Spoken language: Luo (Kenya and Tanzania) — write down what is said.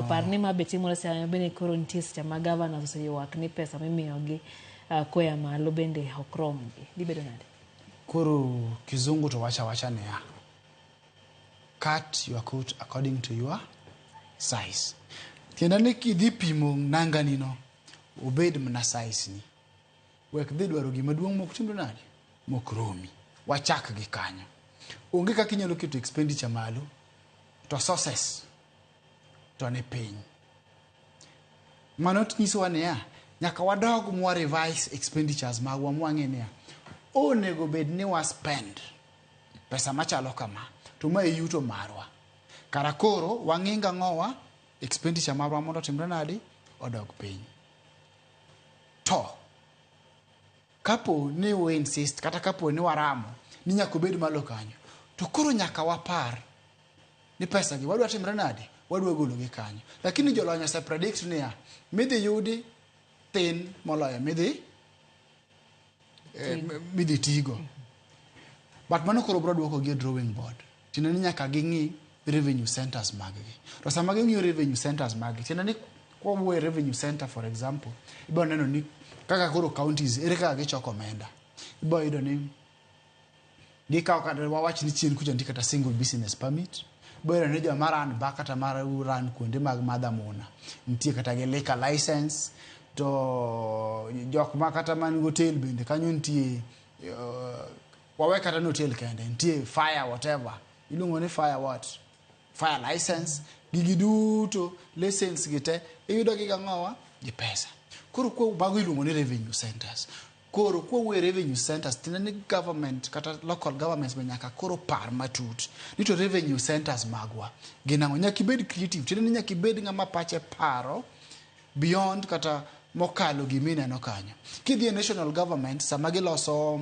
Par ni ma be timore sama bende koro nitie seche ma governors oseywak ni pesa mimiyogi koya malo bende ok romgi. Dibedo nade? Koro kizungu to wacho awacha niya, "Cut your coat according to your size." Tiende ni kidhi pimo nangani no, obed mana size ni. Wek dhi dwaro gima duong' mok timre nade? Mok romi. Wachak gi kanyo. Onge kaka inyalo keto expenditure malo to sources to ni piny. Mano nyisowa niya, nyaka wadog mwa revise expenditures magwa mwang'e niya, onego bed ni wa spend pesa machalo kama to ma e yuto marwa. Kara koro wang'ing ang'owa expenditure marwa mondo otimre nade? Odog piny. To kapo ni we insist kata kapo ni waramo ni nyaka obed malo kanyo, to koro nyaka wapar ni pesa gi wadwa timre nade? Wadwa golo gi kanyo. Lakini jolony ose predict niya, midhi yudi thin moloyo midhi tigo. But mano koro bro duoko gi e drawing board. Tiende ni nyaka ging'i revenue centers mag gi. To sama ging'iyo revenue centers mag gi, tiende ni kwawuoyo e revenue center, for example, ibiro neno ni kaka koro counties ere kaka gichoko omenda. Ibiro yudo ni gikawo, kata wawach ni chien kucha nitie kata single business permit. Ibiro yudo ni joma run bar kata ma run kuonde mag madho amuna nitie kata gi liquor license, to jok ma kata man gi hotel bende kanyo nitie, wawe kata ni hotel kende nitie fire, whatever iluongo ni fire, what, fire license, gigi duto license gi te iyudo gi gang'owa gi pesa. Koro kwa mago iluongo ni revenue centers. Koro kwawuoyo e revenue centers, tiende ni government kata local governments be nyaka koro par matut ni to revenue centers magwa gin ang'o. Nyaka ibed creative, tiende ni nyaka ibed ng'ama pache paro beyond kata mokalo gimineno kanyo. Kidhi e national government sama giloso